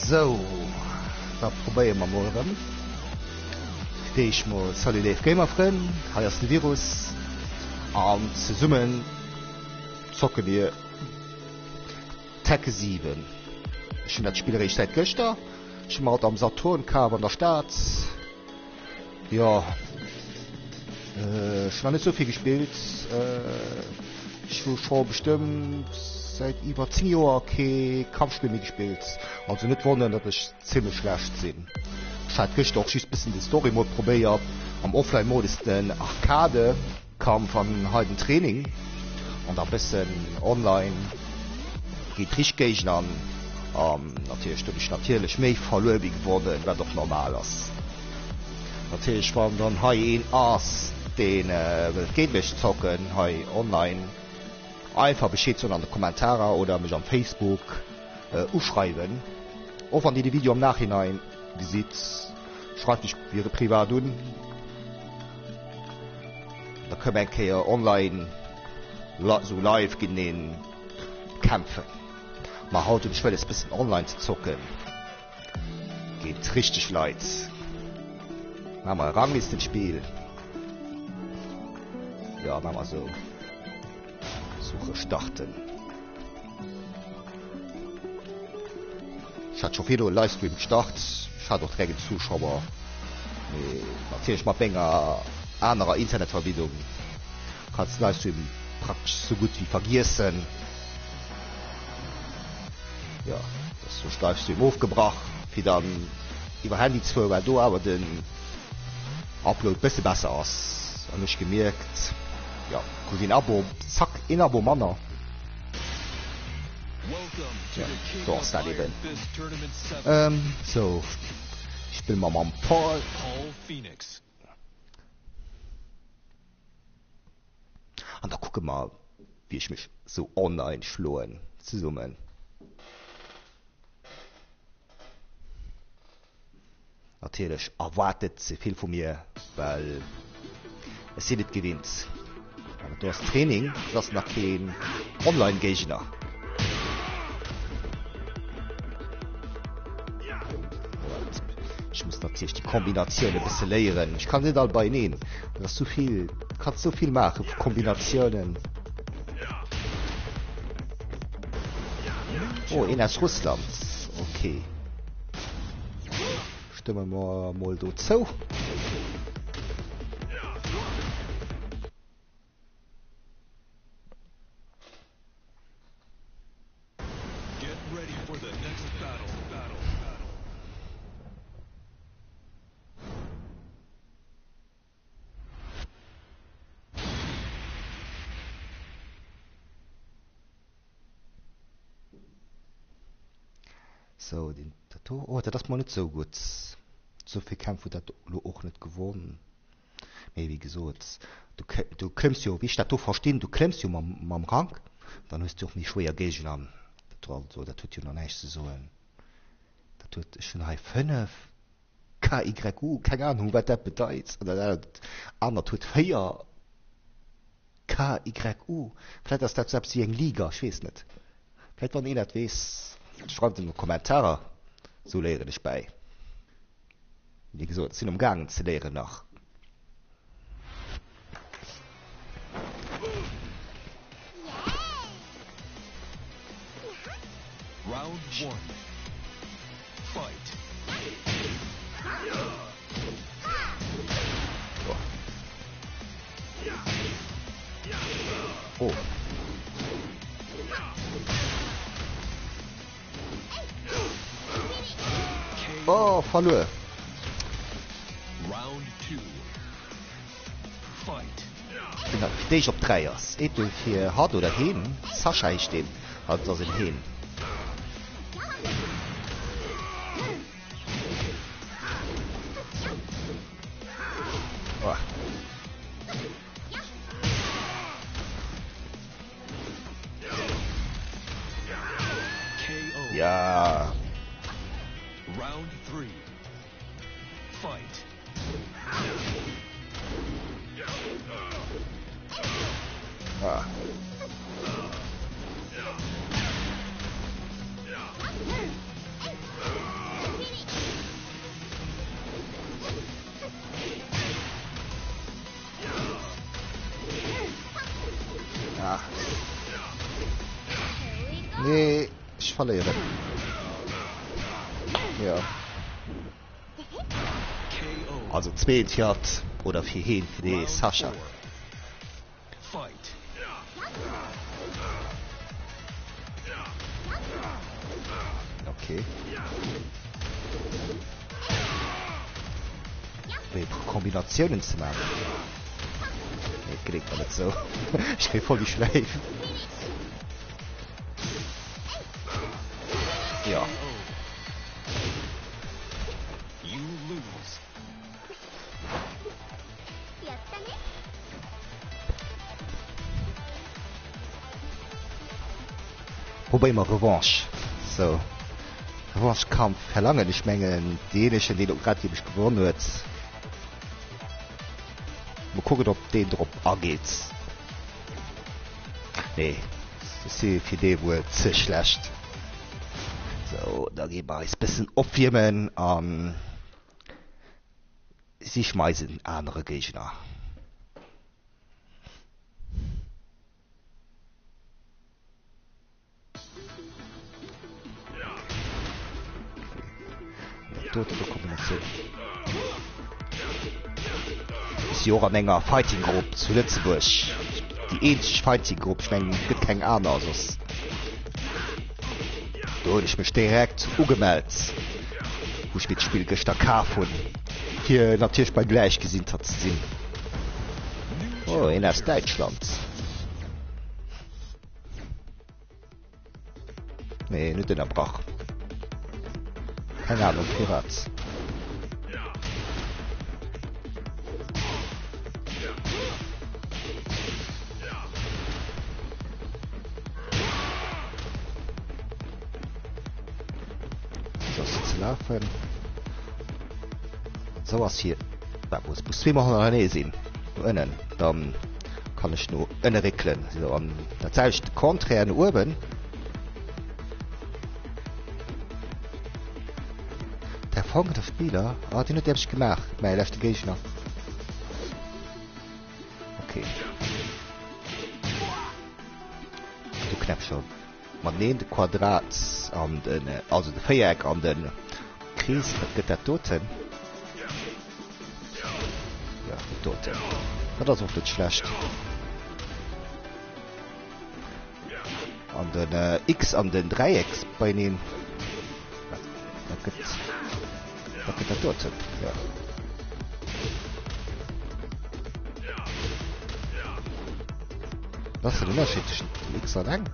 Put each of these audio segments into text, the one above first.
Sou, da probéiere mer mol erëm. Fir d'éischt mol Salut léif Gamerfrënn, hei ass de Virus an zesummen zocke mir Tekken 7. Ech hunn dat Spill eréischt säit gëschter. Ech hu mer haut am Saturn kaf an der Stad. Jo, ech hunn nach net sou vill gespillt. Ech hu scho bestëmmt säit iwwer 10 Joer kee Kampfspill méi gespillt. Also net wonneren, datt ech zimmlech schlecht sinn. Ech hat gëschter och just bëssen de Story Mode probéiert, am Offline Modus den Arcade Kampf an hei den Training an da bëssen online géint richteg Géigner an natierlech do hunn ech natierlech méi verluer wéi gewonnen, wat och normal ass. Natierlech wann dann hei een ass deen wëllt géint mech zocken hei online, einfach Bescheed soen an de Kommentarer oder mech am Facebook uschreiwen. Och wann dir de Video am Nachhinein gesitt, schreift mech privat un. Da kënne mer eng Kéier online sou live géinteneen kämpfen. Ma haut hunn ech wëlles bëssen online ze zocken géint richteg Leit. Maache mer e Ranglistenspill. Jo, maache mer sou. Suche starten. Ech hat scho virdu e Livestream gestart, ech hat och direkt en Zuschauer, mee natierlech mat menger anerer Internetverbindung kanns de Livestream praktesch sou gutt wéi vergiessen. Jo, dass hu ech Livestream ofgebrach fir dann iwwer Handy ze fueren, well do awer den Upload bësse besser ass an hu ech gemierkt, jo, krut een Abo, zack, een Abo manner. Ja, so ass dat eben. Ähm, so spille mer mam Paul. An da kucke mer, wéi ech mech sou online schloen zesummen. Natierlech erwaart net ze vill vu mir, well ech sinn et gewinnt. Awer do ass Training, et ass nach keen Online Géigner. Ech muss natierlech déi Kombinatioun e bësse léieren. Ech kann se net all beieneen. Dat ass souvill, du kanns souvill maache vu Kombinatiounen. Oh, een aus Russland. Okay. Stëmme mer mol do zou. Sou, deen dat do, oh dat ass mol net sou gutt. Sou vill Kämpf huet dat lo och net gewonn. Mee wéi gesot, du du klëmms jo, wéi ech dat do verstinn, du klëmms jo mam mam Rank, dann hues du och méi schwéier Géigner. Dat do also, dat huet jo nach näischt ze soen. Dat huet, ech hunn hei 5 KYU, keng Ahnung wat dat bedeit, an dat anert huet 4. KYU, vläit ass dat sou eppes wéi eng Liga, ech weess net. Vläit wann een dat weess, schreift et an de Kommentarer, sou léieren ech bäi. Wéi gesot, sinn am gaangen ze léieren nach. Round one. Fight. Oh. Oh, verluer. Round two. Fight. Bin halt fir d'éischt op 3 ass. Eetel fir hatt oder heen. Sascha heescht deen. Hatt ass en heen. Ja. Round 3. Fight. Ah. verléieren. Jo. Also zweet fir hatt, oder fir heen, fir de Sascha. Okay. Wéi puer Kombinatiounen ze maachen. Nee, et geléngt mer net sou. Ech kréie voll déi Schläif. Ja. Probéiere mer Revanche. Sou. Revanche-Kampf verlangen. Ech mengen deejéinegen, deen elo grad géint mech gewonnen huet. Mol kucken, ob deen drop ageet. Nee, ech si fir dee wuel ze schlecht. Sou, da gi mer eis bëssen opwiermen an siche mer eis en anere Géigner. Dat dote Kombinatioun. Ech si och an enger Fighting Grupp zu Lëtzebuerg. Déi eenzeg Fighting Grupp, ech mengen et gëtt keng aner soss. Do hunn ech mech direkt ugemellt, wou ech mir d'Spill gëschter kaf hunn, fir natierlech bei Gläichgesinnter ze sinn. Oh, een aus Däitschland. Nee, net ënnerbrach. Keng Ahnung firwat. So ass ze lafen. So ass hier. Dat muss muss zweemol hannerenee sinn. No ënnen. Dann kann ech no ënne réckelen. So, an dat selwecht Contraire no uewen. Der folgende Spieler, ah, den huet eppes gemaach, mäi leschte Géigner. Okay. Du Knäppchen. Mateneen de Quadrat an den, also de Véiereck an den Krees, dat gëtt dat doten. Ja, dat doten. Dat ass och net schlecht. An den äh, X an den Dräieck beieneen. Dat, dat gëtt, dat gëtt dat doten. Ja. Was ass den Ënnerscheed tëschent dem X an Eng?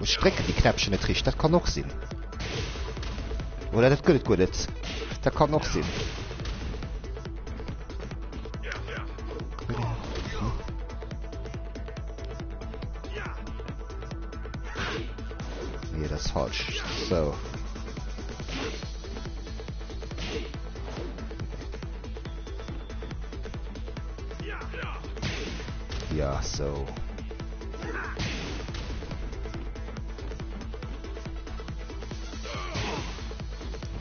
Ech drécken déi Knäppchen net richteg, dat kann och sinn. Oder dat gëtt et guer net. Dat kann och sinn. Nee, dat ass falsch. So. Ja, so.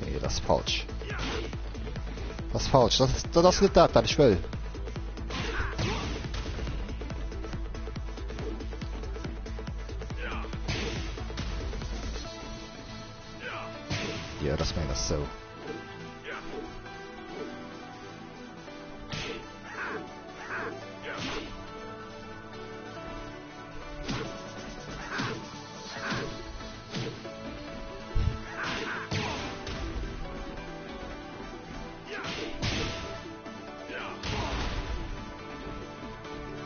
Nee, dat ass falsch. Dat ass falsch. Dat, dat ass net dat, wat ech wëll. Ja, das mein das so.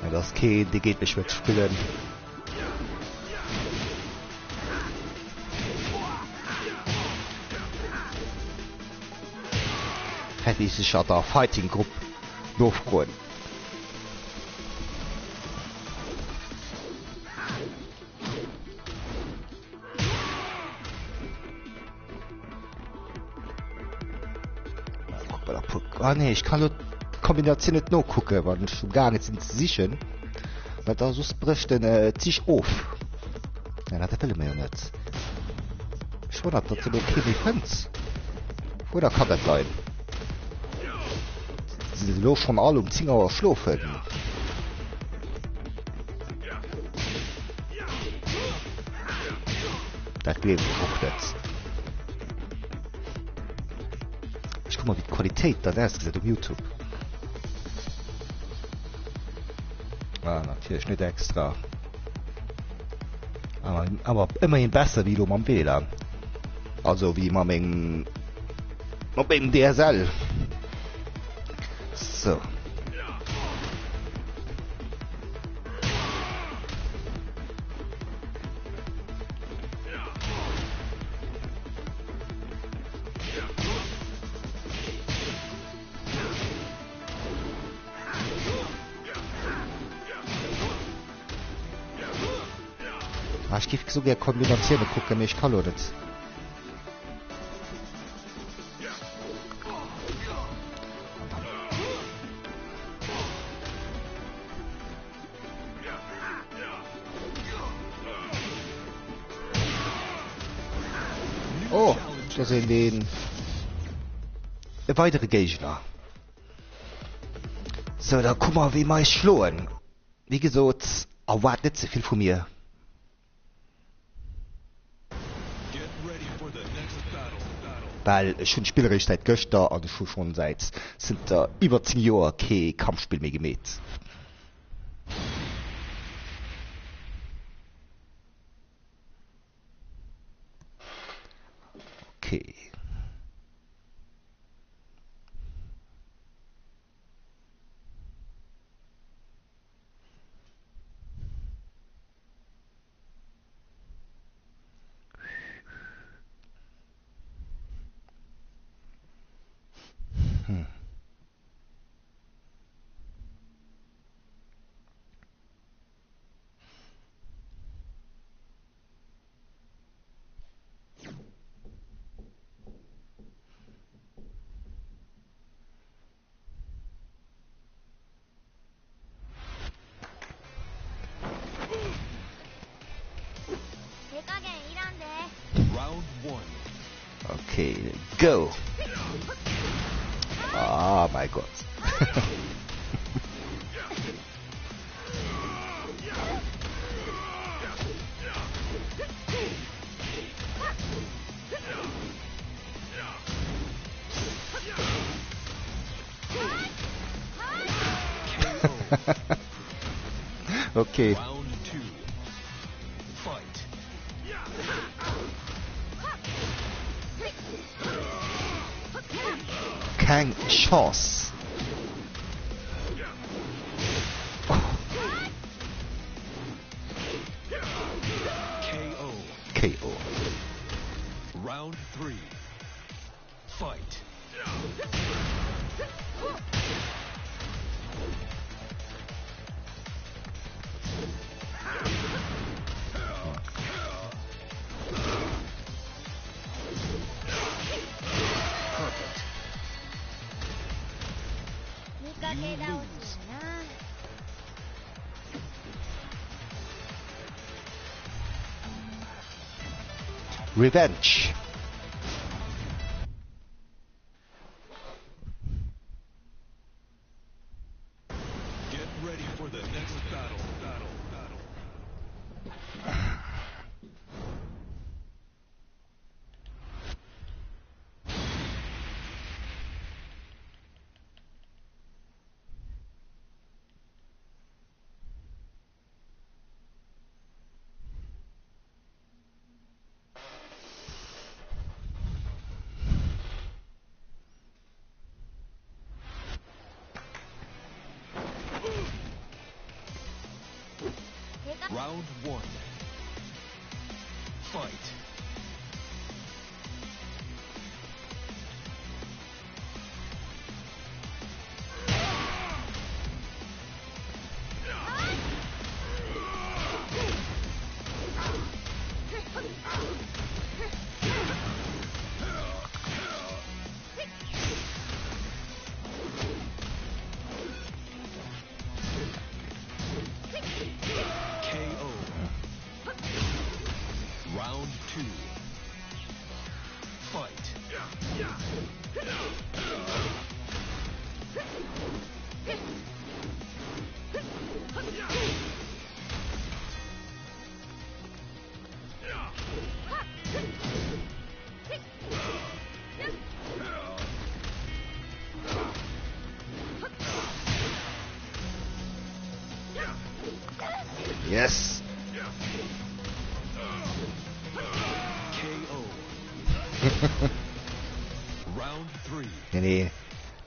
Ja, das keen, dee géint mech wëllt spillen. Hätt ich sech an der Fighting Grupp nofroen. Ah nee, ich kann lo d'Kombinatioun net nokucken, wann ech um gaange sinn ze sichen, well da soss brécht den äh, d'Sich of. Ja, dat wëlle mir jo net. Ech wonnert, datt elo kee méi fënnt. Oder kann dat leien? Sinn se elo schonn all um 10 Auer schlofen? Dat gleewen ech och net. Ech kuck mol wéi d'Qualitéit dann ausgesäit um Youtube. Ah, natierlech net extra. Awer, awer ëmmerhin besser wéi elo mam WLAN. Also wéi mam mengem, mat mengem DSL. So. Ah, ech giff sou gär Kombinatioune kucken, mee ech ka lo net. Oh, do ass een deen e weidere Géigner. Sou, da kucke mer wéi mer eis schloen. Wéi gesot, erwaart net ze vill vu mir. Well ech hunn d'Spill eréischt säit gëschter an ech hu schonn säit zënter iwwer 10 Joer kee Kampfspill méi gemeet. Okay. Hm. Okay, go! Ah, mein Gott. Okay. Keng Chance. KO. Round 3. Fight. Perfect. You lose. Revenge. Get ready for the next battle. Battle. Battle. Round one. Fight. KO. Round two. Nee, nee,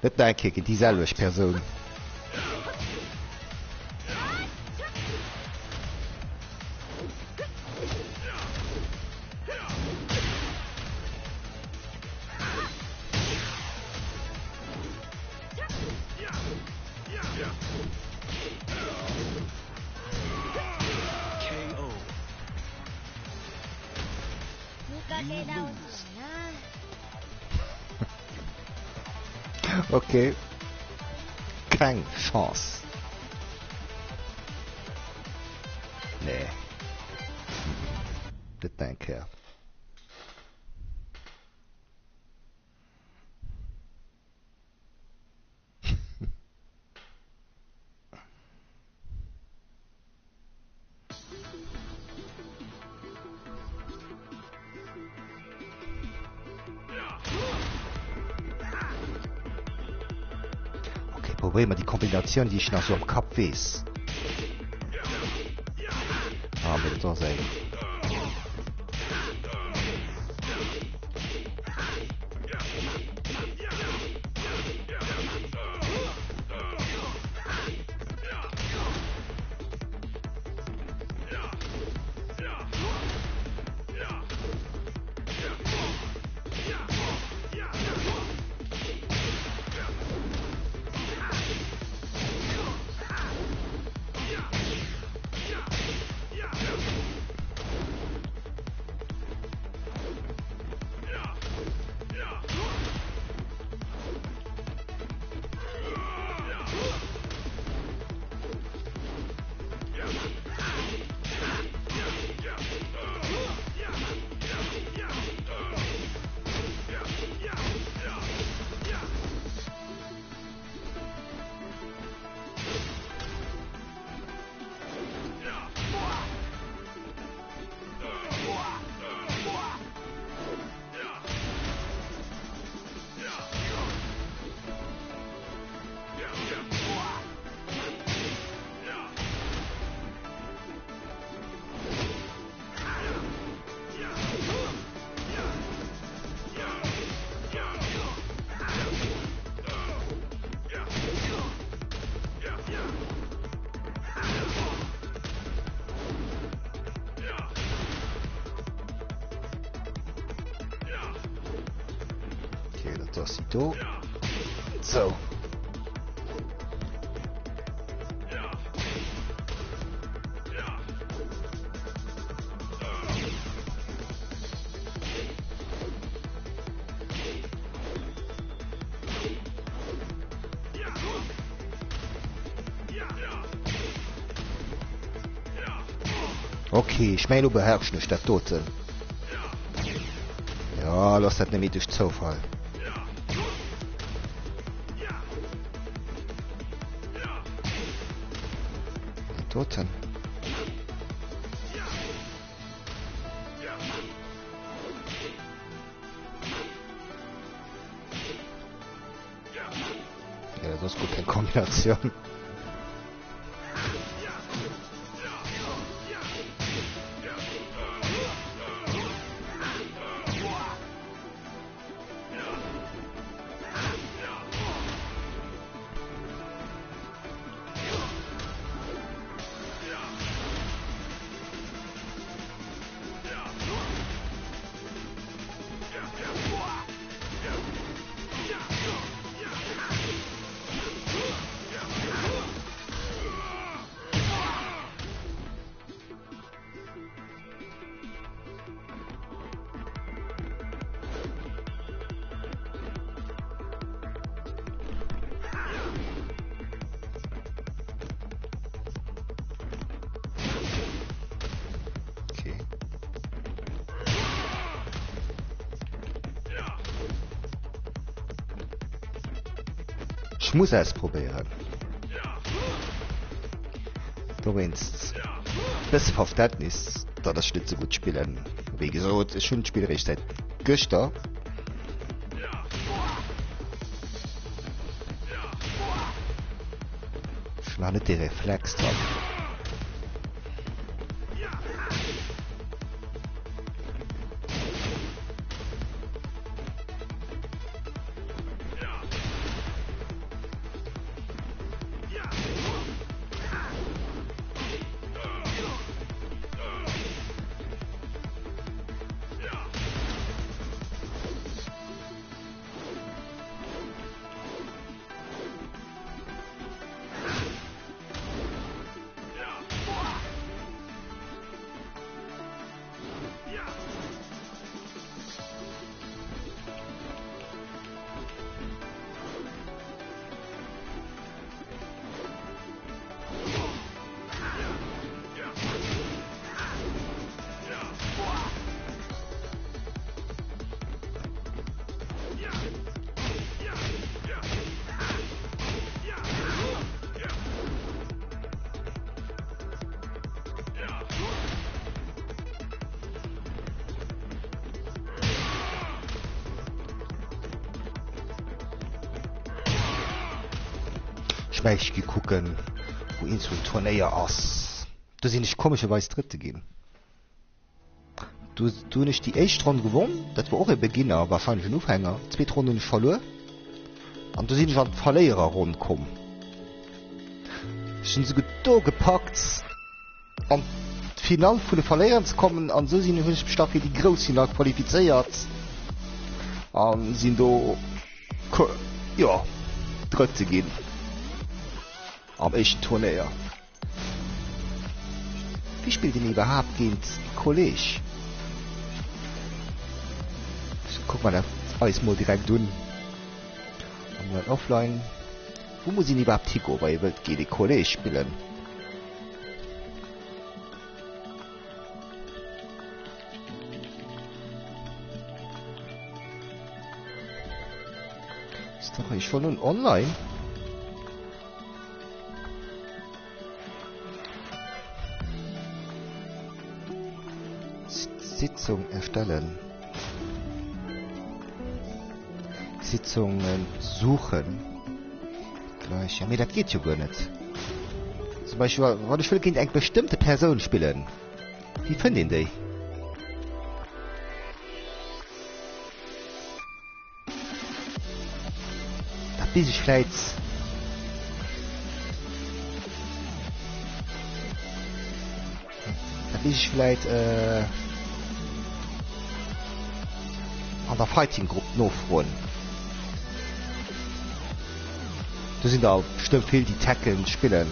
net nach eng Kéier géint déi selwecht Persoun. Okay. Keng Chance. Nee. Net eng Kéier. Okay, probéiere mer déi Kombinatioun, déi ech nach sou am Kapp weess. Ah, mee dat ass eng. Okay, dat ass si do. So. Okay, ech mengen, elo beherrschen ech dat doten. Ja, elo ass dat net méi duerch Zoufall. Dat doten. Ja, dat ass guer keng Kombinatioun. Okay. Ech muss ausprobéieren. Dowéinst bësse Verständnis, datt ech net sou gutt spillen. Wéi gesot, ech hunn d'Spill eréischt säit gëschter. Ech hunn nach net dee Reflex dran. Ech mengen ech gi kucken wou iergendwou en Turnéier ass. Do sinn ech komescherweis Drëtte ginn. Do do hunn ech déi éischt Ronn gewonn, dat war och e Beginner, wahrscheinlech en Ufänger. D'zweet Ronn hunn ech verluer an do sinn ech an d'Verléiererronn komm. Ech hunn esouguer do gepackt an d'Finall vun de Verléierern ze kommen an esou sinn hunn ech mech da fir déi grouss Finall qualifizéiert an sinn do jo Drëtte ginn am éischten Turnéier. Wéi spillt een iwwerhaapt géint e Kolleg? Kucke mer dat eis mol direkt un. Online, offline. Wou muss een iwwerhaapt higoen, wa ee wëllt géint e Kolleg spillen? Ist doch ich schon nun online? Sitzung erstellen. Sitzungen suchen. Gleich. Ja, mee dat geet jo guer net. Zum Beispill, wann ech wëll géint eng bestëmmte Persoun spillen. Wéi fënnt een déi? Dat weess ech vläit. Dat weess ech vläit äh, an der Fighting Grupp nofroen. Do sinn der bestëmmt vill déi Tekken spillen.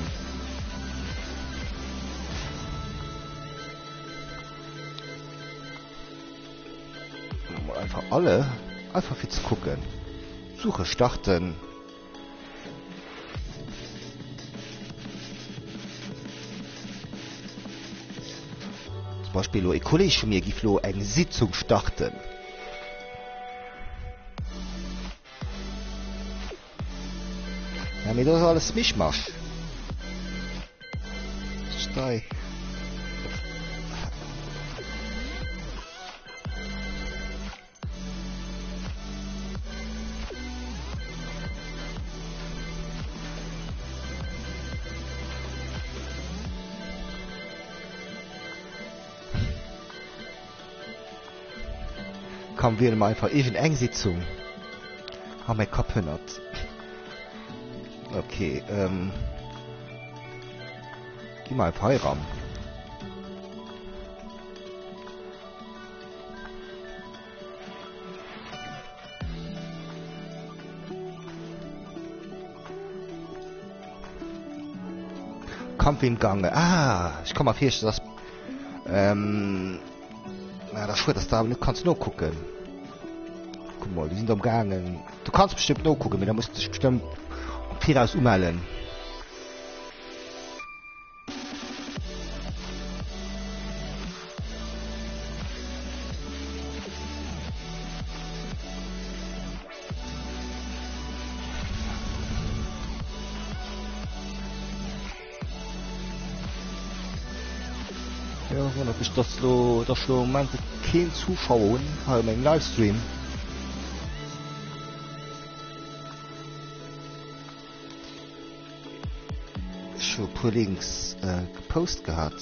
Mol einfach alle, einfach fir ze kucken. Suche starten. Zum Beispill lo e Kolleg vu mir giff lo eng Sitzung starten. Ja, mee do ass alles Mischmasch. Stei. Komm, wiele mer einfach iergend eng Sitzung. Ah, mäi Kapp hënnert. Okay, ähm. Gi mer einfach hei ran. Kampf im Gange. Ah, ich komm mal vir, dass ähm, na, das schued, dass da net kanns nokucken. Guck mal, die sind am Gangen. Du kanns bestimmt nokucken, mee da musst du dech bestimmt am Viraus umellen. Jo, wonnert mech, dass lo, dass ech lo am Moment keen Zuschauer hunn hei op mengem Livestream. Ech hu e puer Links gepost gehat.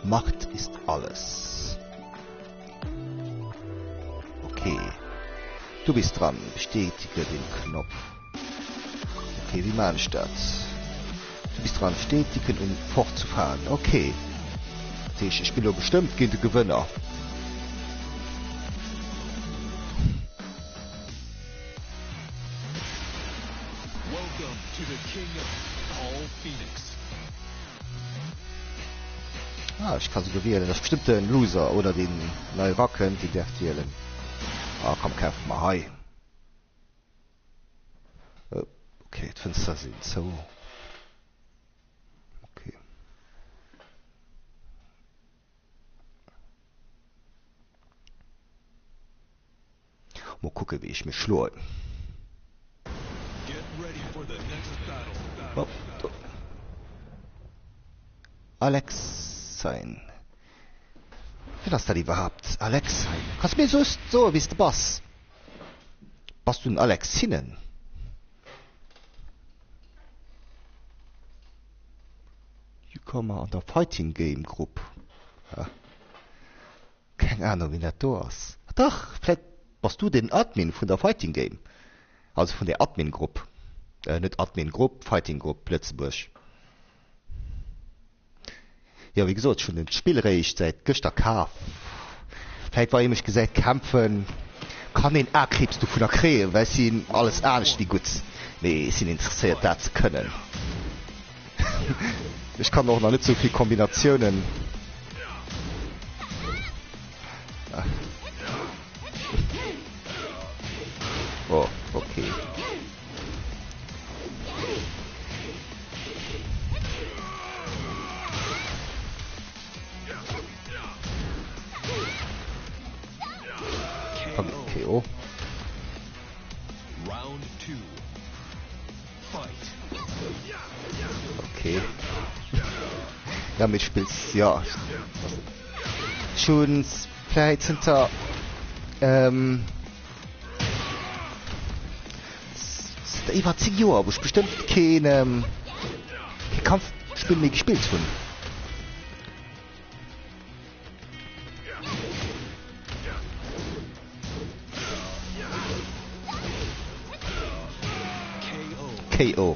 Macht ist alles. Okay. Du bist dran. Bestätige den Knopf. Okay, wéi maan ech dat? Du bist dran. Bestätigen, um fortzufahren. Okay. Dat heescht, ech bin elo bestëmmt géint de Gewënner. Welcome to the King of Paul Phoenix. Ah, ech ka souguer wielen. Dat ass bestëmmt den Loser oder deen nei erakënnt, deen däerf wielen. Ah komm, kämpfe mer hei. Okay, d'Fënster sinn zou. Okay. Mol kucke wéi ech mech schloen. Oh, do. Alexein. Wien ass dat iwwerhaapt? Alexein. Kanns mir soss soe wie s de bass? Bass du den Alex Hinnen? Newcomer an der Fighting Game Grupp. Keng Ahnung wien dat do ass. Dach, vläit bass du den Admin vun der Fighting Game, also vun der Admin Grupp, net Admin Grupp, Fighting Grupp Lëtzebuerg. Jo wéi gesot, ech hunn d'Spill réischt säit gëschter kaf. Vläit wa ee mech gesäit kämpfen, kann een Aakriibs dovunner kréien, well ech sinn alles anescht wéi gutt, mee ech sinn interesséiert dat ze kënnen. Ech kann och nach net sou vill Kombinatiounen. Oh, okay. KO. Round 2. Okay. Ja, mir spills ja. Schon vläit zënter ähm, zënter iwwer 10 Joer, wou ech bestëmmt keen ähm, kee Kampfspill méi gespillt hunn. KO.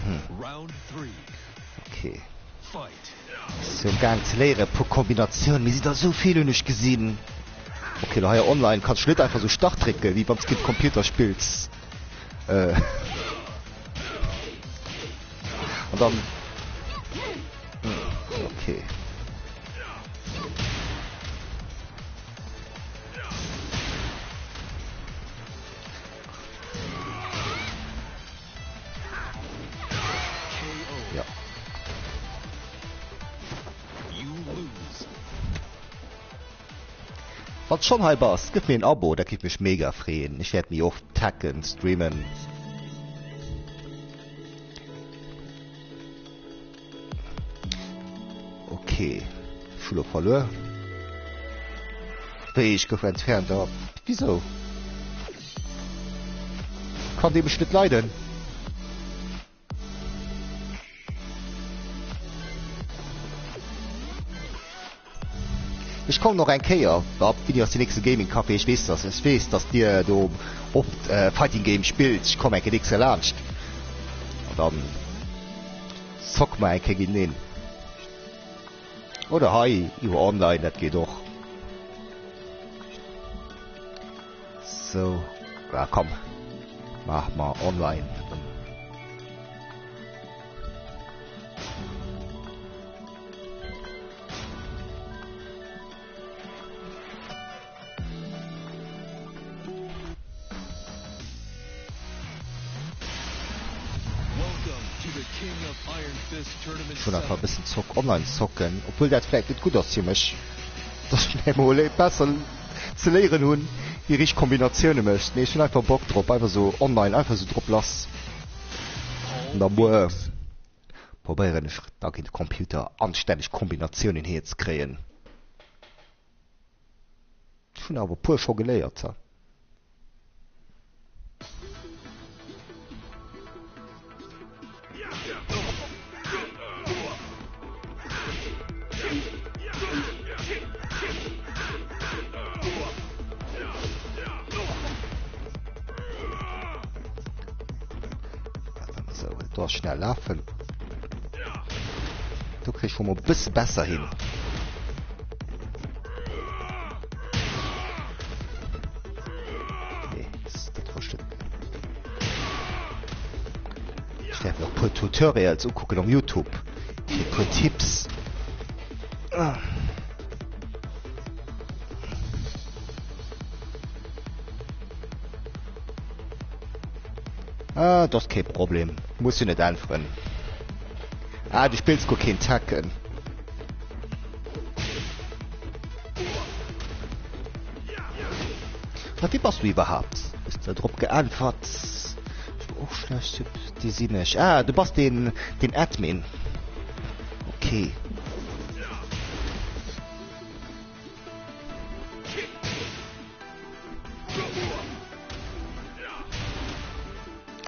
Hm. Okay. Sou am Gaang ze léieren, puer Kombinatiounen, mee sinn der esou vill hunn ech gesinn. Okay, lo hei online kanns du net einfach sou Start drécken, wéi wann s géint Computer spills. Äh. An dann. Hm, okay. Ja. Wann s schon hei bass, gëff mir en Abo, dat giff mech mega freeën. Ech wäert méi oft Tekken streamen. Ok, ech hu lo verluer. Wéi, ech gouf entfernt, a wisou? Kann dee mech net leiden? Ech kommen och eng Kéier op Wéini ass den nächste Gaming Café? Ech weess dass ech weess dass dir do oft Fighting Game spillt. Ech kommen eng Kéier nächst Kéier laanscht an dann zocke mer eng Kéier géinteneen. Oder hei iwwer online, dat geet och. Sou, ah komm, maache mer online. Ech wëll einfach e bëssen zock online zocken, obwuel dat vläit net gutt ass fir mech, dass ech mol besser ze léieren hunn wéi richteg Kombinatioune mécht, mee ech hunn einfach Bock drop, einfach sou online einfach sou drop lass an da muer probéieren ech da géint de Computer anstänneg Kombinatiounen hierzekréien. Ech hunn awer e puer scho geléiert. Do ass schnell lafen. Do kritt ech mol bësse besser hin. Nee, dat war net. Ech wäert mir och puer Tutorials ukucken um Youtube fir puer Tipps. Ah. Ah, dat ass kee Problem. Muss jo net äntweren. Ah, du spills guer keen Tekken. Wat wie bass du iwwerhaapt? Hues de drop geäntwert? Ech war och schlecht, déi sinn ech. Ah, du bass den, den Admin. Okay.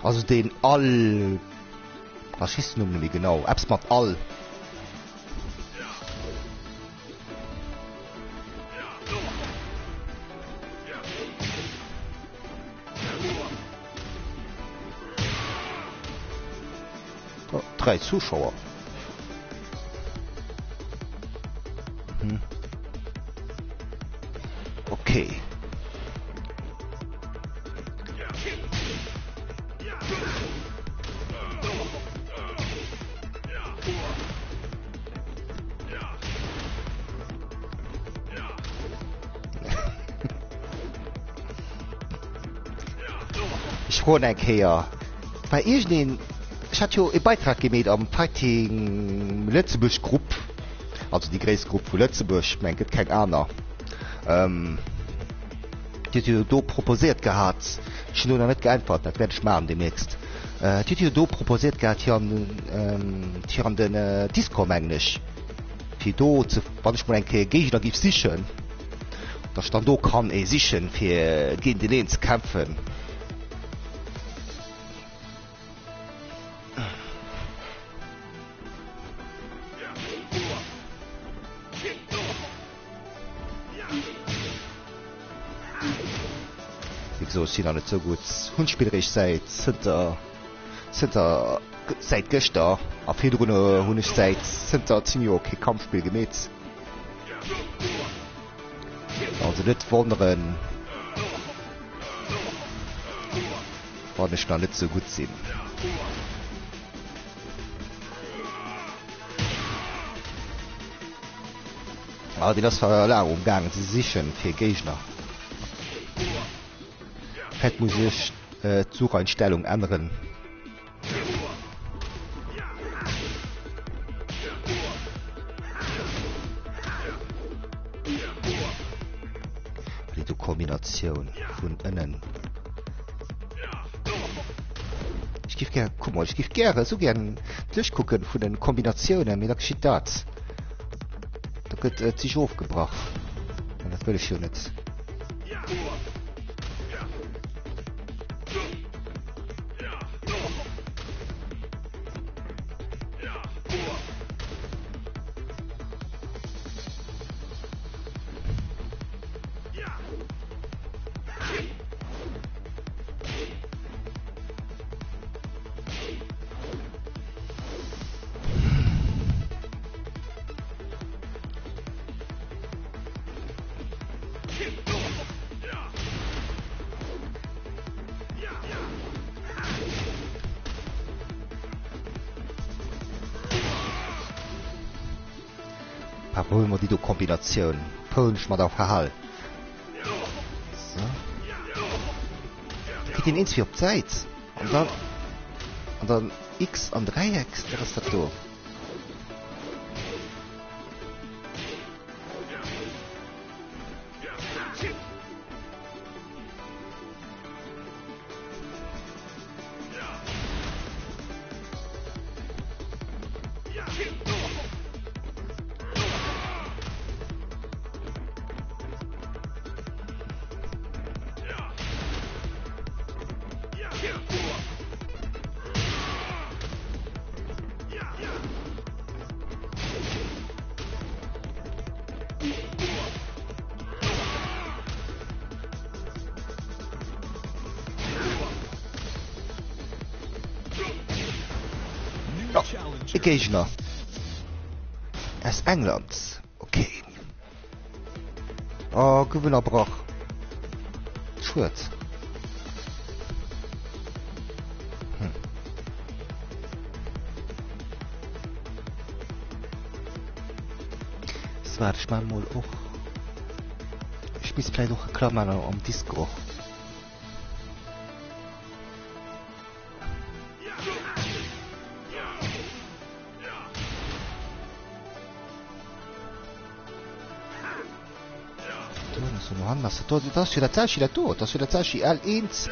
Also den all Was hieß den Numm méi genau? Apps mat all. Oh, 3 Zuschauer. Hm. Okay. Ech froen eng Kéier, war iergendeen, ech hat jo e Beitrag gemeet am Fighting Lëtzebuerg Grupp, also déi gréisst Grupp vu Lëtzebuerg, mengen gëtt keng aner, Dir hutt jo do proposéiert gehat, ech hunn do nach net geäntwert, dat wäert ech maachen deemnächst, Dir hutt jo do proposéiert gehat hier an den, hier an den Discord mengen ech, fir do ze, wann ech mol eng Kéier Géigner géif sichen, datt ech dann do kann ee sichen, fir géinteneen ze kämpfen. Wéi gesot, ech sinn nach net sou gutt. Hunn d'Spill eréischt säit zënter zënter säit gëschter a virdrun hunn ech säit zënter 10 Joer kee Kampfspill gemeet. Also net wonneren, wann ech nach net sou gutt sinn. Ah, deen ass zwar laang um gaangen ze sichen fir Géigner. Vläit muss ech d'Sucheinstellung änneren. Déi do Kombinatioun vun ënnen. Ech giff gär, kuck mol, ech giff gäre sou gären duerchkucken vun den Kombinatiounen, mee da geschitt dat. Da gëtt et sich ofgebrach. An dat wëll ech jo net. Awer huele mer déi do Kombinatioun. Pounsch mat der Verhal. So. Da geet deen eens fir op d'Säit. An dann, an dann X an Dräieck, wat ass dat do? E Géigner aus England. Okay. Oh, gouf ënnerbrach. Schued. Hm. So, warte, ich mach mal och. Ich muss vielleicht och Reklam machen am Discord. Dat ass jo dat selwecht wéi dat do. Dat ass jo dat selwecht wéi L1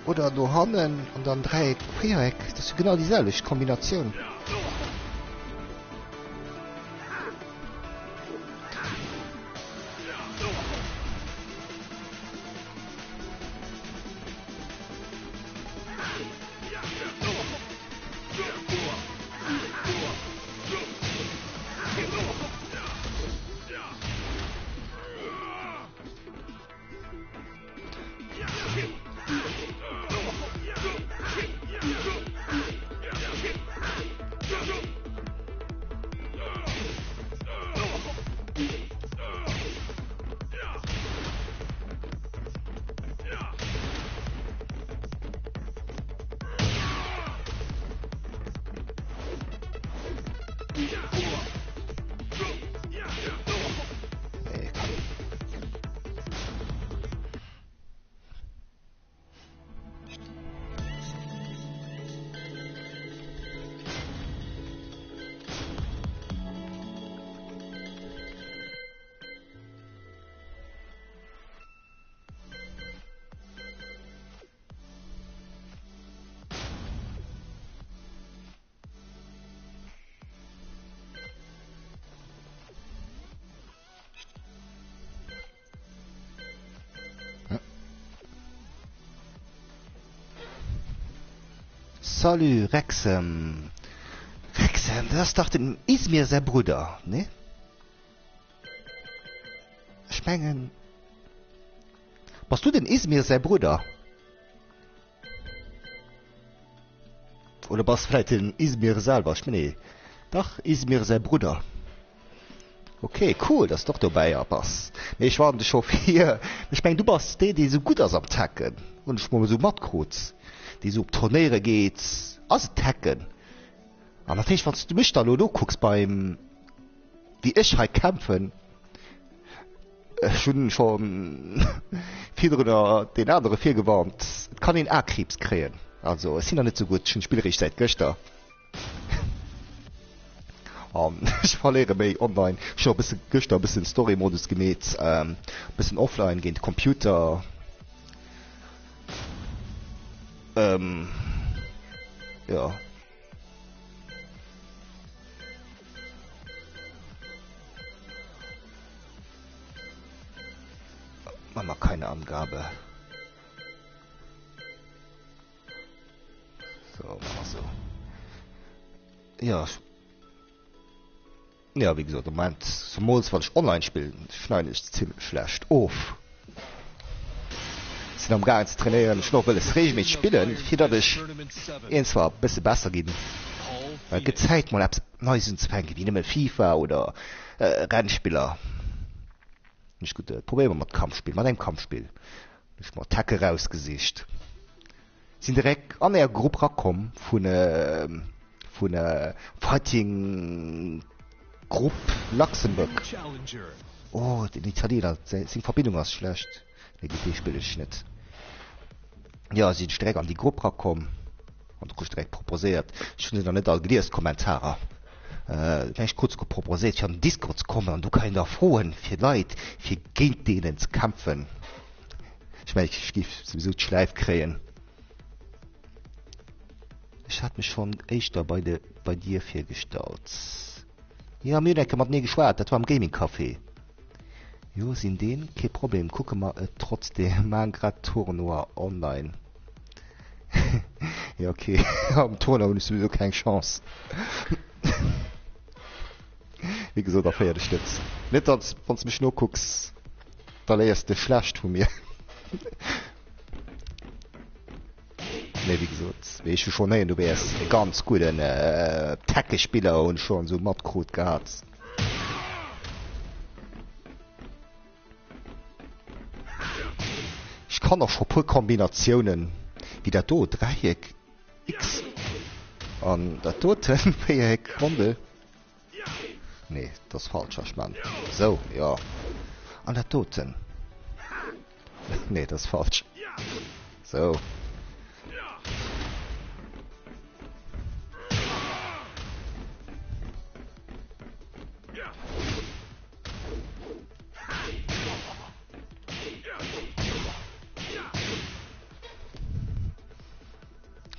oder no hannen an dann Dräieck, Véiereck. Dat ass jo genau déi selwecht Kombinatioun. Salut Rexem. Rexem, dat ass dach dem Ismir säi Brudder, nee? Ech mengen... Bass du dem Ismir säi Brudder? Oder bass vläit den Ismir selwer? Ech mengen, nee. Dach, Ismir säi Brudder. Ok, cool, dass de och dobäi bass. Mee ech warn dech scho vir. Ech mengen, du bass dee, dee sou gutt ass am Tekken, hunn ech mol esou matkrut, dee sou op Turnéiere geet. Ass et Tekken? An natierlech, wann s du mech da elo nokucks beim, wéi ech hei kämpfen, Ech hunn scho virdrunner deen anere virgewarnt, et kann een Aakriibs kréien. Also ech sinn nach net sou gutt, ech hunn d'Spill eréischt säit gëschter an ech verléiere méi online. Ech hunn och e bësse gëschter e bëssen Story-Modus gemeet, e bëssen offline géint de Computer. Jo. Mach mal keine Angabe. So, machen wir so. Ja. Ja, wie gesagt, im Moment, zumols wann ich online spielen, schneide ich ziemlich schlecht of. Sinn am gaangen ze trainéieren, ech hunn och wëlles regelméisseg spillen, fir datt ech iergendwa e bësse besser ginn. Well et gëtt Zäit mol eppes Neies unzefänken, wéi nëmme FIFA oder Rennspiller. Nicht gutt, probéiere mer mat Kampfspill, mat engem Kampfspill. Hunn ech mer Tekken rausgesicht. Sinn direkt an är Grupp rakomm vun vun Fighting Grupp Luxembourg. Oh den Italiener, seng Verbindung ass schlecht. Nee géint dee spillen ech net. Jo sinn ech direkt an déi Grupp rakomm an do krut ech direkt proposéiert, ech hunn se nach net all gelies d'Kommentarer, ech krut souguer proposéiert fir an den Discord ze kommen an do kann een da froen fir Leit fir géint deenen ze kämpfen. Ech mengen ech géif souwisou d'Schläif kréien. Ech hat mech schonn éischter bei de bei dir virgestallt. Jo, mir hunn eng Kéier matenee geschwat, dat war am Gaming Café. Jo, sinn deen, kee Problem, kucke mer et trotzdem, maan grad Tournoi online. Jo, ok, am Tournoi hunn ech souwisou keng Chance. Wéi gesot, erféier dech net. Net datt, wann s de mech nokucks, da léiers de schlecht vu mir. Mee wéi gesot, mee ech hu schonn héieren, du wäers e ganz gudden Tekkespiller, hunn ech schonn esou matkrut gehat. Ech kann och scho puer Kombinatiounen, wéi dat do, Dräieck, X an dat doten, Véiereck, Rondel. Nee, dat ass falsch, ech man sou, jo. An dat doten. Nee, dat ass falsch. Sou.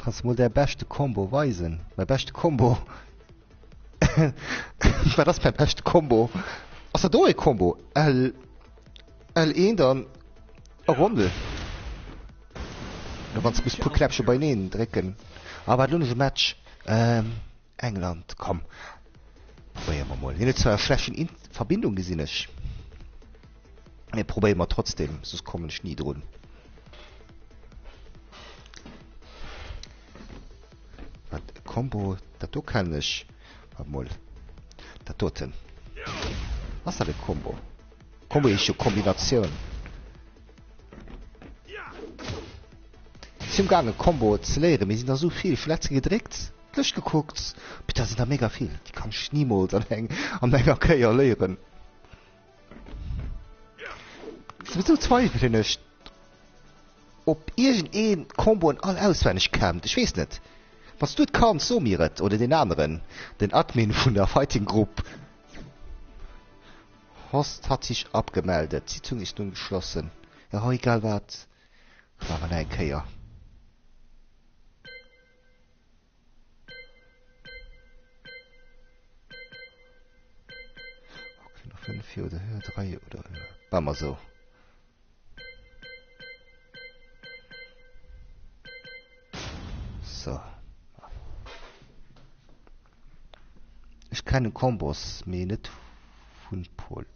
Kanns du mol däi beschte Combo weisen? Mäi beschte Combo? Wat ass mäi beschte Combo? Ass dat do e Combo? L L1 an e Rondel. Oder wann s muss puer Knäppche beieneen drécken. Ah wat elo nach e Match. Ähm England, komm probéiere mer mol. Hien huet zwar e schlechten In Verbindung gesinn ech. Mee probéiere mer trotzdem, soss kommen ech ni drun. Wat e Combo, dat do kennen ech. Wart mol, dat doten. Ass dat e Combo? Combo heescht jo Kombinatioun. Ech si umgaangen Combo ze léieren, mee sinn der esou vill. Ech hu letzte gedréckt, d'Lëscht gekuckt, mee da sinn der mega vill. Déi kann ech nimools an eng an enger Kéier léieren. Souwisou zweifelen ech Op iergend een d'Comboen all auswenneg kennt, ech weess net. Wanns du et kanns, so mir et, oder deen aneren, den Admin vun der Fighting Grupp. Host hat sich abgemeldet, Sitzung ist nun geschlossen. Jo, egal wat, komm awer nach eng Kéier. Ok, nach 5, 4 oder 3 oder, maache mer esou. So. Ech kennen Combos, mee net vun Pol.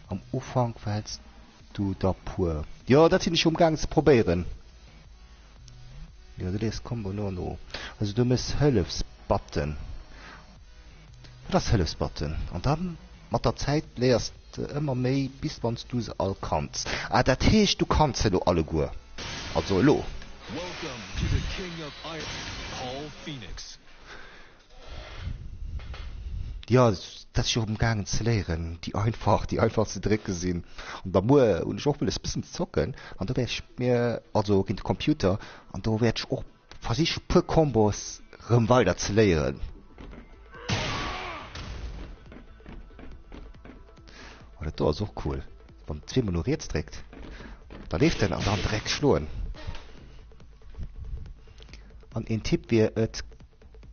Am Ufank verhältst du der puer. Jo, dat sinn ech umgaangen ze probéieren. Jo, du léiers Combo no an no. Also du mëss Hëllefsbutton. Wat ass Hëllefsbutton? An dann mat der Zäit léiers de ëmmer méi bis wann s du se all kanns. Ah dat heescht du kanns se elo alleguer. Also elo. Welcome to the King of Iron, Paul Phoenix. Jo, dat si jo um gaangen ze léieren, déi einfach, déi einfach ze drécke sinn. An da muer hunn ech och wëlles bëssen ze zocken an do wäert ech mir, also géint de Computer, an do wäert ech och versiche puer Combos rëm weider ze léieren. Oh, dat do ass och cool. Wann zweemol no riets dréckt, da leeft en an dann direkt schloen. An een Tipp wier et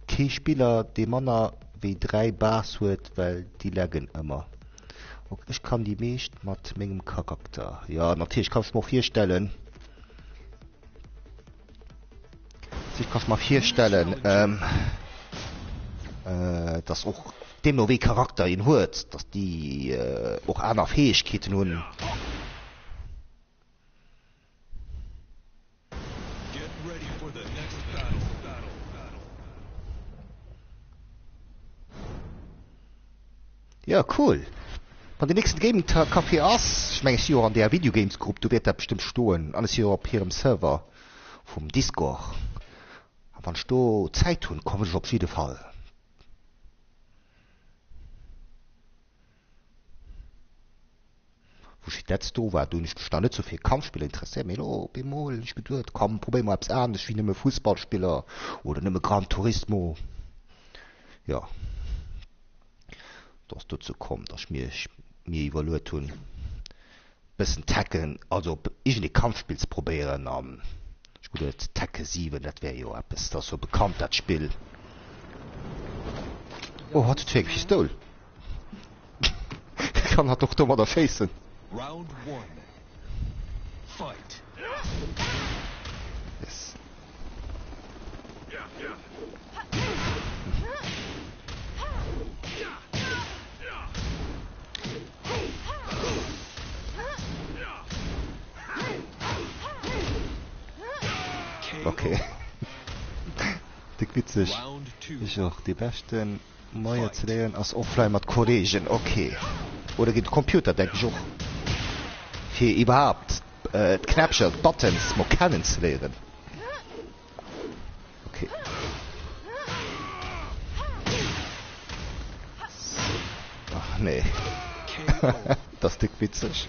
kee Spiller dee manner wéi 3 Bars huet, well déi laggen ëmmer. Ok, ech kann déi meescht mat mengem Charakter. Jo, natierlech kann ech mer och virstellen. Ech kann mer virstellen, ähm, äh, dass och deemno wéi Charakter een huet, dass déi äh, och aner Fäegkeeten hunn. Get ready for the next battle. Battle. Battle. Ja, cool. Wann den nächsten Gaming Café ass, ech mengen ech si jo och an där Video Games Grupp, do wäert dat bestëmmt stoen an ech si jo op hirem Server vum Discord. A wann ech do Zäit hunn, kommen ech op jidde Fall. Wou ech fir d'letzt do war, do hunn ech mech nach net sou fir Kampfspiller interesséiert, mee elo op eemol hunn ech geduet, komm probéier mol eppes anescht wéi nëmme Fussballspiller oder nëmme Gran Turismo. Jo, do ass dozou komm, datt ech mir mir iwwerluet hunn, bëssen Tekken, also iergendee Kampfspill ze probéieren an ech geduet, Tekken 7, dat wär jo eppes, dat ass jo bekannt dat Spill. Oh, hat huet fir eng Pistoul. Kann hat och domadder schéissen. Round one. Fight. Yes. Okay. Déck witzeg. Ech och. Dee beschten Moyen ze léieren ass offline mat Kollegen. Okay. Oder géint de Computer, denk ech och. Fir iwwerhaapt d'Knäppcher, d'Buttons mol kennen ze léieren. Okay. Ach nee. Dat ass déck witzeg.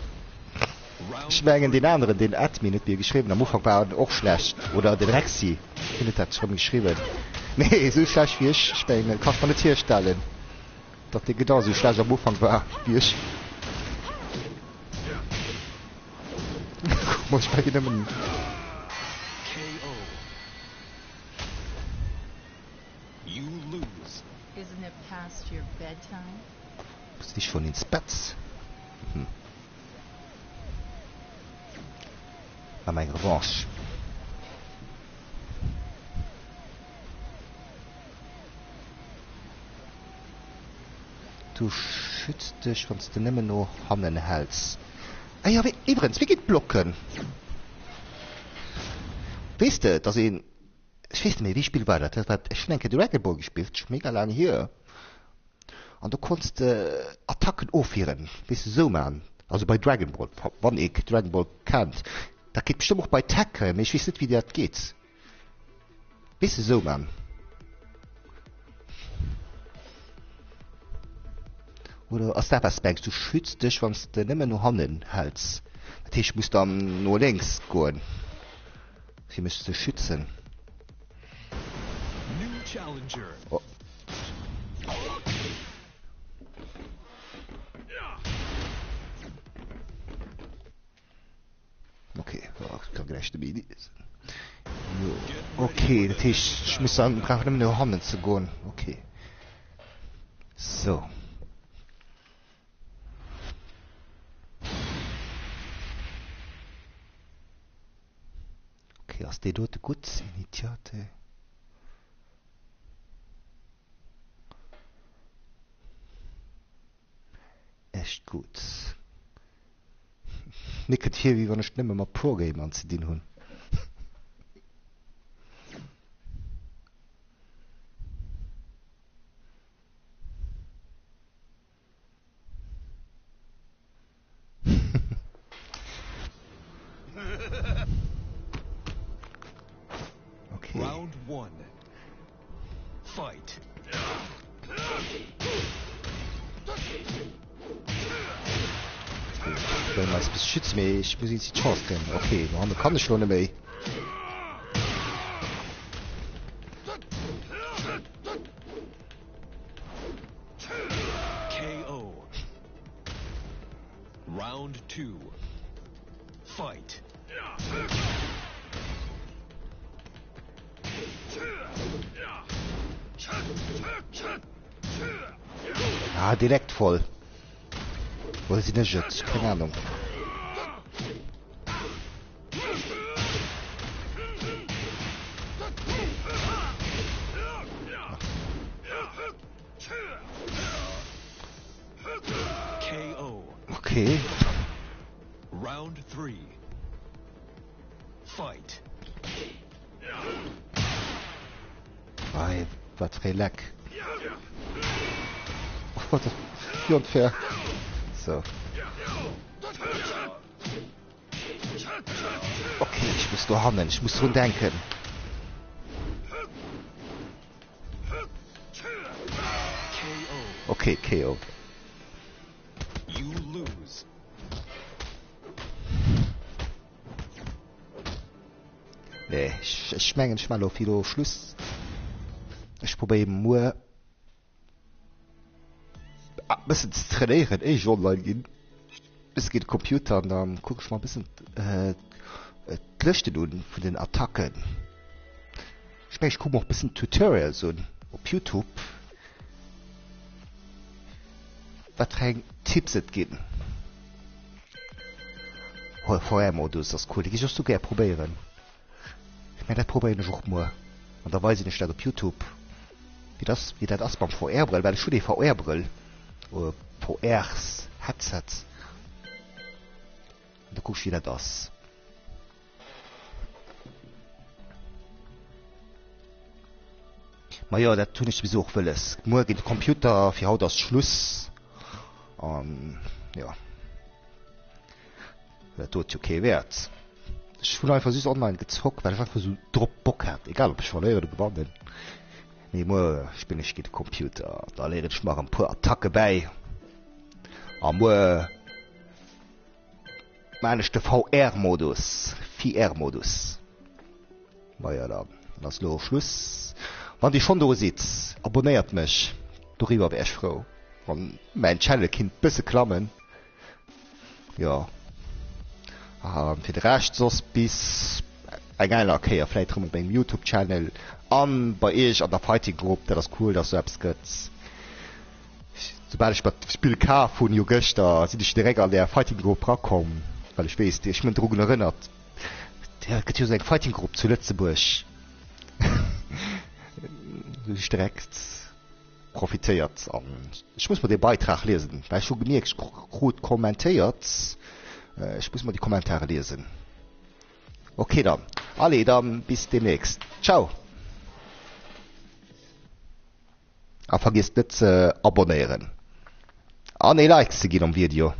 Ech mengen deen aneren, deen Admin huet mir geschriwwen, am Ufank war en och schlecht. Oder den Rexy, hien huet dat schonn geschriwwen. Nee, esou schlecht wéi ech, ech mengen, kann ech mer net virstellen, datt dee genau esou schlecht am Ufank war wéi ech. Guck mol, ech mengen nëmmen. KO. You lose. Isn't it past your bedtime? Muss dich schon ins Bett. Hm. War meng Revanche. Du schütz dech wanns de nëmmen no hannen häls. Ah jo, iwwerens, wéi geet d'Blocken? Weess de, dass een, ech weess net méi, wéi Spill war dat, dat war, ech hunn eng Kéier Dragon Ball gespillt, scho mega laang hier, an do konns de Attacken ofwieren, weess de, sou man, also bei Dragon Ball, wann ee Dragon Ball kennt, dat geet bestëmmt och bei Tekken, mee ech weess net wéi dat geet, weess de, sou man. Oder ass dat was mengs, du schütz dech wann s de nëmmen no hannen häls, dat heescht ech muss dann no lénks goen fir mech ze schützen. New challenger. Oh. Okay, oh, ich kann gleich méi liesen. Jo. Okay, dat heescht, ich muss dann brauch nëmmen no hannen ze goen. Okay. So. Okay, ass déi dote gutt? Initiate. Echt gutt. Mir kënnt vir wéi wann ech nëmme mat Pro-Gamern ze dinn hunn. Okay. Round one. Fight. Well eis bis schütze mee ech muss eens déi Chance kréien. Okay, no hanne kann ech lo net méi. KO. Round 2. Fight. Ah, direkt voll. Oder sinn ech et? Keng Ahnung. KO. Okay. Round 3. Fight. Ei, wat fir ee Leck. What the... Wie unfair. So. Okay, ich muss do hannen. Ich muss drun denken. KO. Okay, KO. You lose. Nee, ech, ech mengen, ech maachen elo fir elo Schluss. Ech probéiere muer e bëssen ze trainéieren, éier ech online ginn. Bësse géint de Computer an dann kucke ech mer e bëssen d'Lëschten un vun den Attacken. Ech mengen, ech kucke mer och e bëssen Tutorials un op Youtube, wat fir eng Tipps et ginn. Oh, VR-Modus ass cool, dee géif ech och sou gär probéieren. Ech mengen, dat probéieren ech och muer an da weisen ech dat op Youtube, wéi dat wéi dat ass mam VR-Brëll, well ech hunn ee VR-Brëll, oder VR-Headset. An da kuck ech, wéi dat ass. Majo, dat hunn ech souwisou och wëlles. Muer géint de Computer, fir haut ass Schluss. An jo, dat do huet jo kee Wäert. Ech hunn einfach just online gezockt, well ech einfach sou drop Bock hat, egal ob ech verléieren oder gewannen. Mee muer spillen ech géint de Computer, da léieren ech mer e puer Attacke bäi. A muer maan ech de VR-Modus, VR-Modus. Majo dann ass lo Schluss. Wann dir schonn do sidd, abonnéiert mech, doriwwer wär ech frou wann mäin Channel kinnt bësse klammen. Jo a fir de Rescht soss bis eng aner Kéier, vläit rëm op mengem Youtube Channel an bei iech an der Fighting Grupp. Dat ass cool dass sou eppes gëtt. Soubal ech mer d'Spill kaf hunn, jo gëschter, sinn ech direkt an där Fighting Grupp rakomm, well ech weess, ech hunn drun erënnert, et gëtt jo esou eng Fighting Grupp zu Lëtzebuerg. Hunn ech direkt profitéiert an ech muss mer dee Beitrag liesen, well ech hu gemierkt, ech krut kommentéiert, ech muss mer déi Kommentare liesen. Ok dann, allez dann bis demnächst, ciao. A vergiesst net ze abonnéieren an ee Like ze ginn um Video.